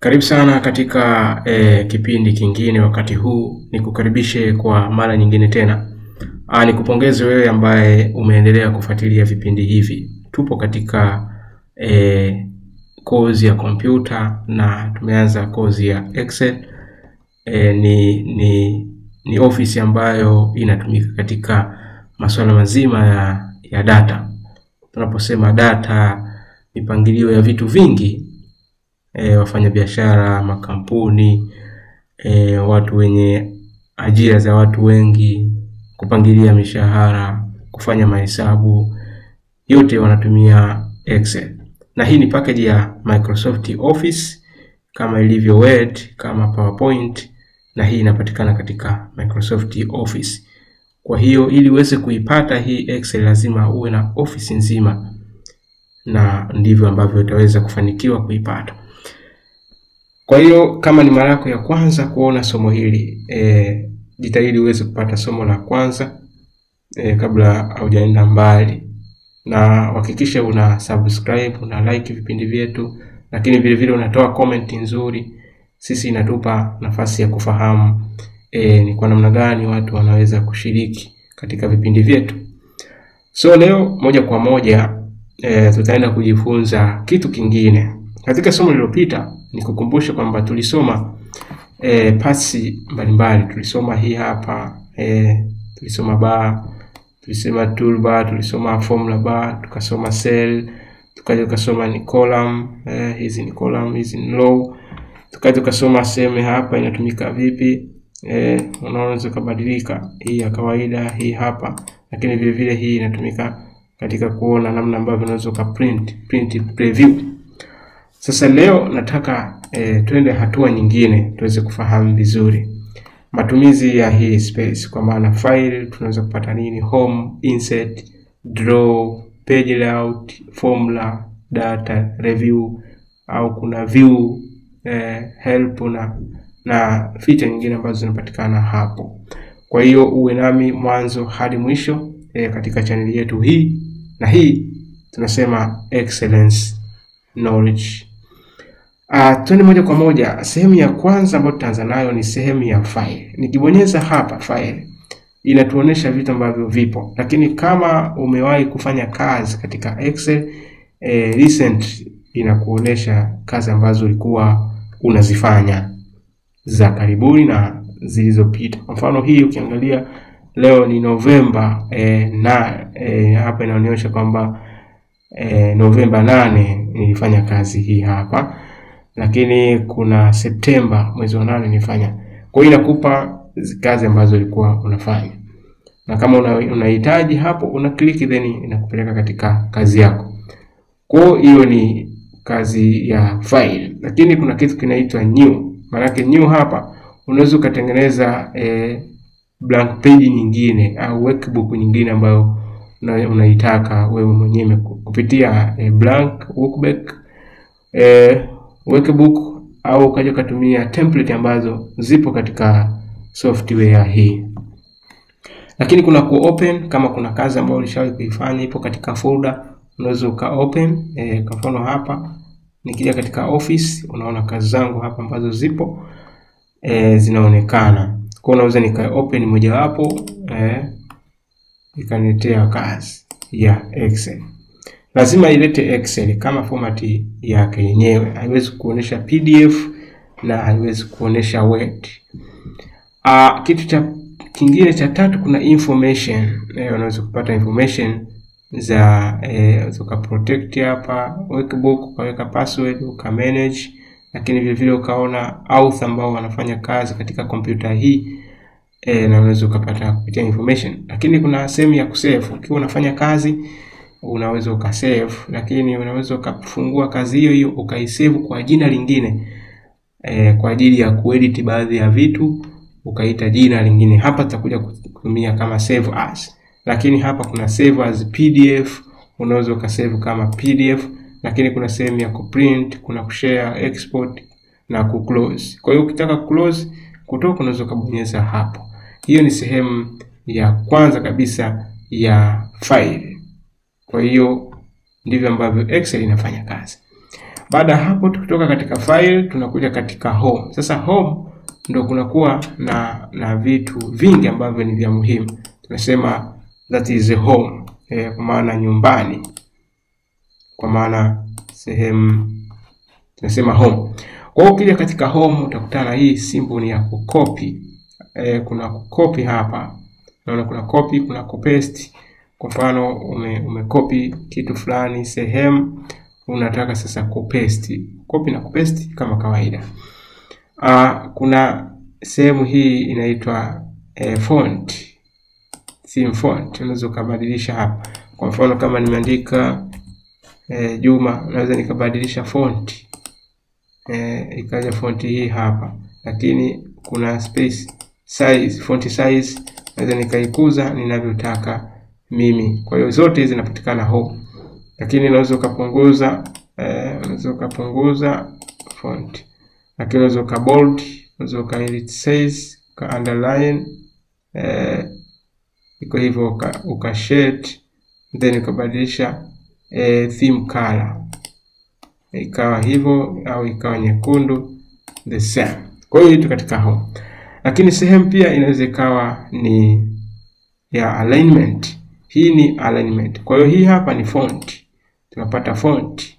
Karibu sana katika kipindi kingine. Wakati huu nikukaribishe kwa mara nyingine tena. Nikupongeze wewe ambaye umeendelea kufuatilia vipindi hivi. Tupo katika kozi ya kompyuta na tumeanza kozi ya Excel. Ni office ambayo inatumika katika masuala mazima ya data. Tunaposema data, mipangilio ya vitu vingi, wafanyabiashara, makampuni, watu wenye ajira za watu wengi, kupangilia mishahara, kufanya mahesabu, yote wanatumia Excel. Na hii ni package ya Microsoft Office kama ilivyo Word, kama PowerPoint, na hii inapatikana katika Microsoft Office. Kwa hiyo ili uweze kuipata hii Excel lazima uwe na Office nzima, na ndivyo ambavyo utaweza kufanikiwa kuipata. Kwa hiyo kama ni mara yako ya kwanza kuona somo hili, jitahidi uweze kupata somo la kwanza kabla haujaenda mbali, na hakikisha una subscribe, una like vipindi vyetu, lakini vile vile unatoa comment nzuri. Sisi inatupa nafasi ya kufahamu ni kwa namna gani watu wanaweza kushiriki katika vipindi vyetu. So leo moja kwa moja tutaenda kujifunza kitu kingine. Katika somo lililopita nikukumbushe kwamba tulisoma pasi mbalimbali. Tulisoma hii hapa, tulisoma bar, tulisoma toolbar, tulisoma formula bar, tukasoma cell, tukaja tukasoma ni column, hizi ni column, hizi ni row. Tukaja tukasoma sehemu hapa inatumika vipi, unaweza kubadilika hii ya kawaida, hii hapa, lakini vile vile hii inatumika katika kuona namna ambavyo unaweza print preview. Sasa leo nataka twende hatua nyingine tuweze kufahamu vizuri matumizi ya hii space, kwa maana file tunaweza kupata nini, home, insert, draw, page layout, formula, data, review, au kuna view, help na feature nyingine ambazo zinapatikana hapo. Kwa hiyo uwe nami mwanzo hadi mwisho katika channel yetu hii, na hii tunasema excellence knowledge. Twende moja kwa moja. Sehemu ya kwanza ambayo tutaanza nayo ni sehemu ya file. Nikibonyeza hapa file, inatuonesha vitu ambavyo vipo. Lakini kama umewahi kufanya kazi katika Excel, recent inakuonesha kazi ambazo ulikuwa unazifanya za karibuni na zilizopita. Kwa mfano hii ukiangalia leo ni Novemba na hapa inaonyesha kwamba Novemba 8 nilifanya kazi hii hapa, lakini kuna Septemba mwezi wa 8 nilifanya. Kwa hiyo inakupa kazi ambazo ulikuwa unafanya, na kama unahitaji hapo una click then inakupeleka katika kazi yako. Kwa hiyo ni kazi ya file. Lakini kuna kitu kinaitwa new. Maana new hapa unaweza ukatengeneza blank page nyingine au workbook nyingine ambayo unaitaka wewe mwenyewe kupitia blank workbook, au ukaja kutumia template ambazo zipo katika software hii. Lakini kuna ku open, kama kuna kazi ambayo ulishawahi kuifanya ipo katika folder unaweza uka open. Kwa mfano hapa nikija katika office unaona kazi zangu hapa ambazo zipo zinaonekana. Kwa unaweza nika open mojawapo ikaniletea kazi ya Excel. Lazima ilete Excel kama format yake yenyewe, haiwezi kuonesha PDF na haiwezi kuonesha Word. Kitu cha kingine cha tatu kuna information. Unaweza kupata information za uka protect hapa workbook, ukaweka password, uka manage, lakini vile vile ukaona author ambao wanafanya kazi katika kompyuta hii, na unaweza ukapata kupitia information. Lakini kuna sehemu ya kusave. Ukiwa unafanya kazi unaweza ukasave, lakini unaweza ukafungua kazi hiyo hiyo ukaisave kwa jina lingine, kwa ajili ya kuedit baadhi ya vitu ukaita jina lingine. Hapa tutakuja kutumia kama save as. Lakini hapa kuna save as PDF, unaweza ukasave kama PDF, lakini kuna sehemu ya kuprint, kuna kushare, export na kuclose. Kwa hiyo ukitaka close kutoka unaweza kubonyeza hapo. Hiyo ni sehemu ya kwanza kabisa ya file. Kwa hiyo ndivyo ambavyo Excel inafanya kazi. Baada hapo tukitoka katika file tunakuja katika home. Sasa home ndo kunakuwa na vitu vingi ambavyo ni vya muhimu. Tunasema that is a home, kwa maana nyumbani, kwa maana sehemu tunasema home. Kwa hiyo ukija katika home utakutana hii symbol ni ya kucopy. Kuna kucopy hapa. Naona kuna copy, kuna kupaste. Kwa mfano umecopy kitu fulani sehemu, unataka sasa kupaste. Copy na kupaste kama kawaida. Kuna sehemu hii inaitwa font, theme font. Unaweza kubadilisha hapa. Kwa mfano kama nimeandika Juma, naweza nikabadilisha font, ikaja font hii hapa. Lakini kuna space size, font size naweza nikaikuza ninavyotaka mimi. Kwa hiyo zote hizi zinapatikana home. Lakini unaweza ukapunguza, unaweza ukapunguza font. Lakini unaweza uka bold, unaweza uka edit size, uka underline, iko hivyo, uka shade, then ukabadilisha theme color ikawa hivyo au ikawa nyekundu, the same. Kwa hiyo itu katika home. Lakini sehemu pia inaweza ikawa ni ya alignment. Hii ni alignment. Kwa hiyo hii hapa ni font, tunapata font.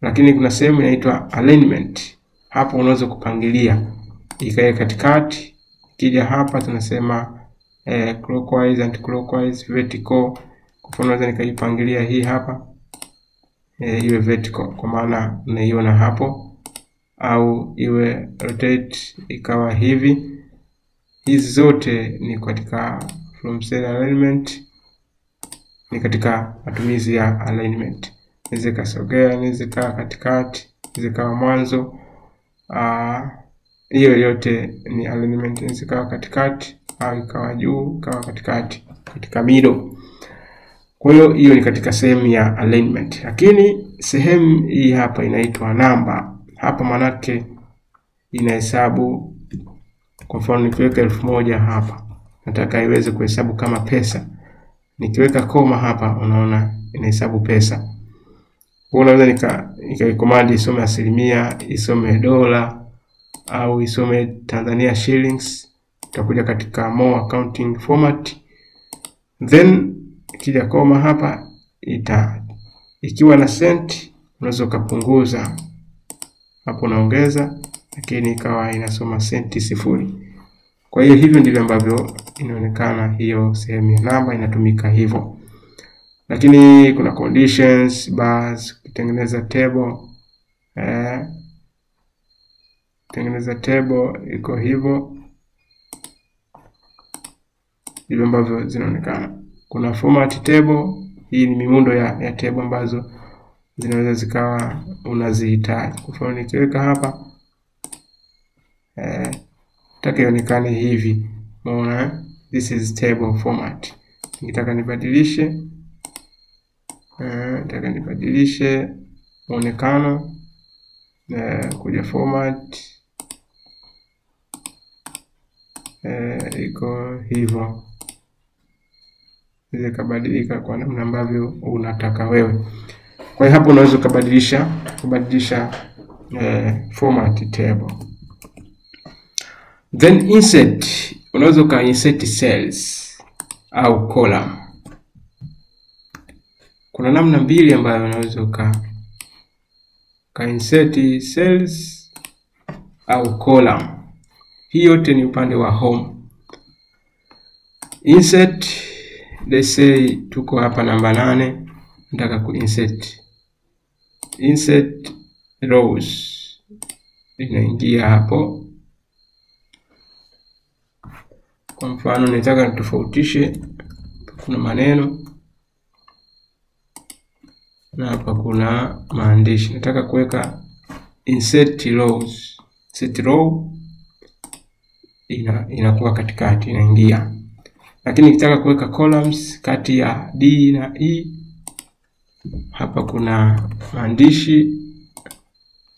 Lakini kuna sehemu inaitwa alignment. Hapo unaweza kupangilia ikae katikati. Kija hapa tunasema clockwise, anti-clockwise, vertical. Kwa mfano naweza nikaipangilia hii hapa iwe vertical, kwa maana unaiona hapo, au iwe rotate ikawa hivi. Hizi zote ni katika from cell alignment, ni katika matumizi ya alignment. Inaweza kasogea, inaweza kaa katikati, inaweza kawa mwanzo. Hiyo yote ni alignment. Inaweza kawa katikati au ikawa juu, ikawa katikati, katika middle. Kwa hiyo hiyo ni katika sehemu ya alignment. Lakini sehemu hii hapa inaitwa namba. Hapa manake inahesabu. Kwa mfano nikiweka 1000 hapa, nataka iweze kuhesabu kama pesa. Nikiweka koma hapa, unaona inahesabu pesa. Kwa hiyo naweza nikaicommand isome asilimia, isome dola au isome Tanzania shillings. Itakuja katika more accounting format. Then ikija koma hapa ikiwa na cent unaweza kupunguza hapo, unaongeza, lakini ikawa inasoma senti 0. Kwa hiyo hivyo ndivyo ambavyo inaonekana hiyo sehemu ya namba inatumika hivyo. Lakini kuna conditions, bars, kutengeneza table, kutengeneza table iko hivyo. Ndivyo ambavyo zinaonekana. Kuna format table, hii ni miundo ya table ambazo zinaweza zikawa unazihitaji. Kwa mfano nikiweka hapa nataka ionekane hivi. Unaona, this is table format. Nikitaka nibadilishe, nataka nibadilishe muonekano, kuja format, iko hivyo. Inaweza kubadilika kwa namna ambavyo unataka wewe. Kwa hiyo hapo unaweza kubadilisha format table. Then insert, unaweza uka insert cells au column. Kuna namna mbili ambayo unaweza uka insert cells au column. Hii yote ni upande wa home. Insert, let's say tuko hapa namba 8, nataka ku insert. Insert rows inaingia hapo. Kwa mfano nataka nitofautishe, kuna maneno na hapa kuna maandishi. Nataka kuweka insert rows. Insert row inakuwa katikati, inaingia. Lakini nikitaka kuweka columns kati ya D na E, hapa kuna maandishi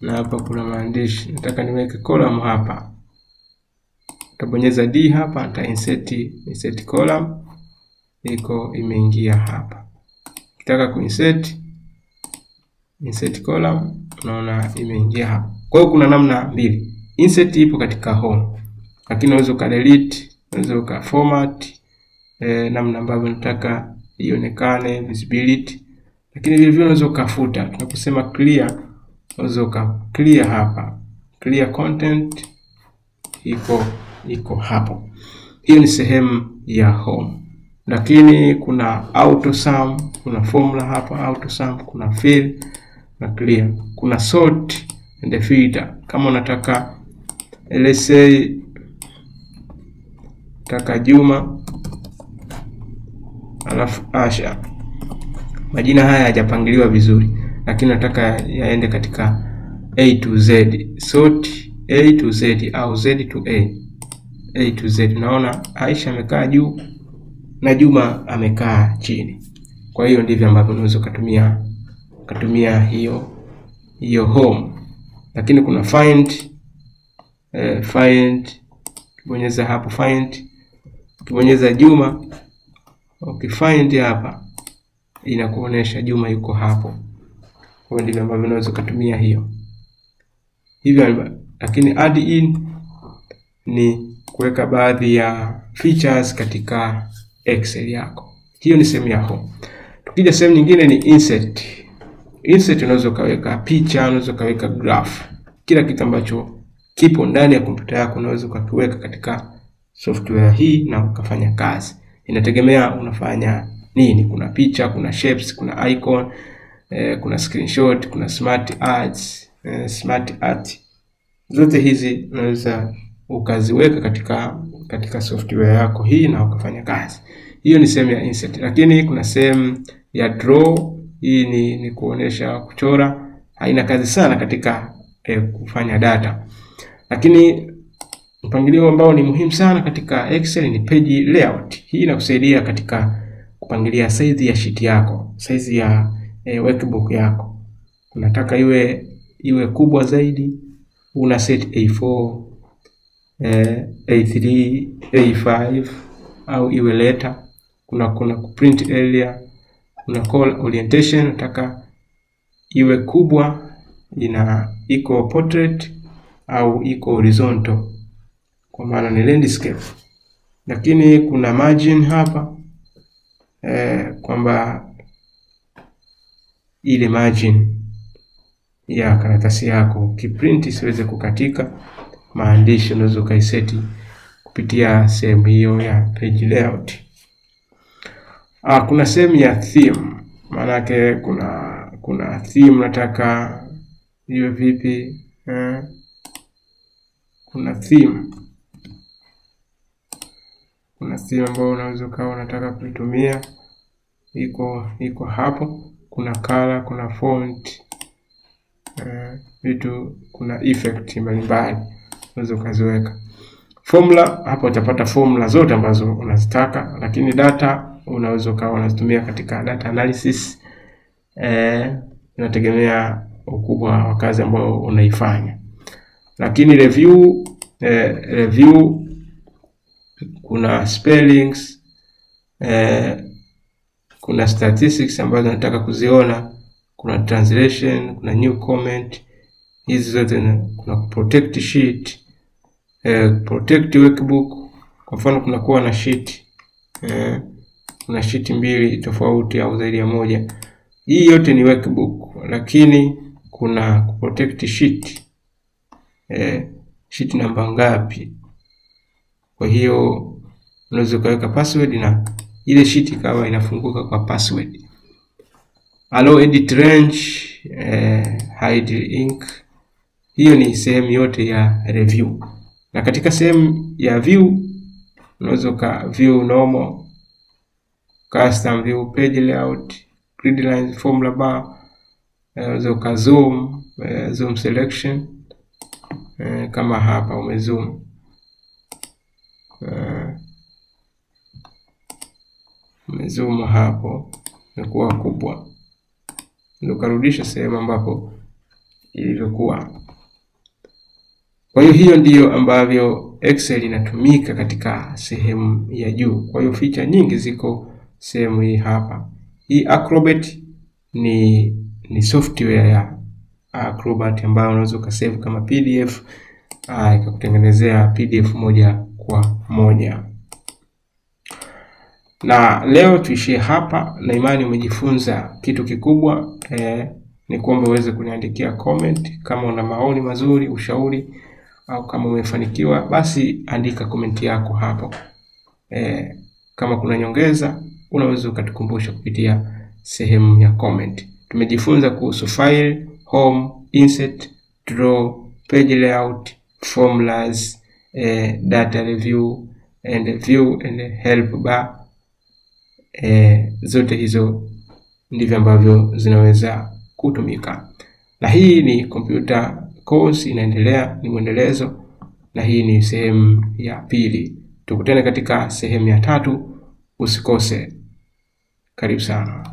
na hapa kuna maandishi. Nataka niweke column hapa. Nitabonyeza D hapa, nita insert column, iko imeingia hapa. Nikitaka kuinsert Insert column, unaona imeingia hapa. Kwa hiyo kuna namna mbili. Insert ipo katika home, lakini unaweza uka delete, unaweza uka format namna ambavyo unataka ionekane, visibility. Lakini vile vile unaweza ukafuta. Tunaposema clear, unaweza uka clear hapa. Clear content iko hapo. Hiyo ni sehemu ya home. Lakini kuna auto sum, kuna formula hapa auto sum, kuna fill na clear. Kuna sort and filter. Kama unataka let's say taka Juma alafu Asha, majina haya hayajapangiliwa vizuri, lakini nataka yaende katika A to Z. Sort A to Z au Z to A. A to Z. Unaona Aisha amekaa juu na Juma amekaa chini. Kwa hiyo ndivyo ambavyo unaweza kutumia hiyo home. Lakini kuna find, find, ukibonyeza hapo find, ukibonyeza Juma, ukifind hapa inakuonesha Juma yuko hapo. Kwa hiyo ndivyo ambavyo unaweza kutumia hiyo. Hivyo, lakini add in ni kuweka baadhi ya features katika Excel yako. Hiyo ni sehemu ya home. Tukija sehemu nyingine ni insert. Insert unaweza ukaweka picha, unaweza ukaweka graph. Kila kitu ambacho kipo ndani ya kompyuta yako unaweza ukakiweka katika software hii na ukafanya kazi. Inategemea unafanya nini. Kuna picha, kuna shapes, kuna icon, kuna screenshot, kuna smart ads, smart art. Zote hizi unaweza ukaziweka katika software yako hii na ukafanya kazi. Hiyo ni sehemu ya insert. Lakini kuna sehemu ya draw. Hii ni kuonesha kuchora. Haina kazi sana katika kufanya data. Lakini mpangilio ambao ni muhimu sana katika Excel ni page layout. Hii inakusaidia katika kupangilia size ya sheet yako, size ya workbook yako. Unataka iwe kubwa zaidi, una set A4, A3, A5 au iwe letter. Kuna print area, kuna call orientation, nataka iwe kubwa, ina iko portrait au iko horizontal, kwa maana ni landscape. Lakini kuna margin hapa, kwamba ile margin ya karatasi yako ukiprint isiweze kukatika. Maandishi unaweza ukaiseti kupitia sehemu hiyo ya page layout. Kuna sehemu ya theme. Maana kuna theme nataka iwe vipi, Kuna theme. Kuna theme ambayo unaweza ukawa unataka kuitumia, iko hapo. Kuna color, kuna font, vitu, kuna effect mbalimbali unaweza ukaziweka. Formula, hapo utapata formula zote ambazo unazitaka. Lakini data unaweza ukawa unazitumia katika data analysis, inategemea ukubwa wa kazi ambayo unaifanya. Lakini review kuna spellings, kuna statistics ambazo nataka kuziona, kuna translation, kuna new comment, hizi zote. Kuna protect sheet, protect workbook. Kwa mfano kuna kuwa na sheet, kuna sheet mbili tofauti au zaidi ya moja. Hii yote ni workbook, lakini kuna protect sheet, sheet namba ngapi. Kwa hiyo unaweza ukaweka password na ile sheet ikawa inafunguka kwa password. Allow edit range, hide ink. Hiyo ni sehemu yote ya review. Na katika sehemu ya view unaweza ka view normal, custom view, page layout, grid lines, formula bar. Unaweza uka zoom, zoom selection, kama hapa umezoom. Umezoom hapo imekuwa kubwa, ndio karudisha sehemu ambapo ilivyokuwa. Kwa hiyo hiyo ndiyo ambavyo Excel inatumika katika sehemu ya juu. Kwa hiyo feature nyingi ziko sehemu hii hapa. Hii Acrobat ni Ni software ya Acrobat ambayo unaweza ukasave kama PDF, ikakutengenezea PDF moja kwa moja. Na leo tuishie hapa, na imani umejifunza kitu kikubwa. Ni kuomba uweze kuniandikia comment kama una maoni mazuri, ushauri, au kama umefanikiwa, basi andika comment yako hapo. Kama kuna nyongeza unaweza ukatukumbusha kupitia sehemu ya comment. Tumejifunza kuhusu file, home, insert, draw, page layout, formulas, data review and view and help bar. Zote hizo ndivyo ambavyo zinaweza kutumika. Na hii ni computer course inaendelea, ni mwendelezo, na hii ni sehemu ya pili. Tukutane katika sehemu ya tatu, usikose. Karibu sana.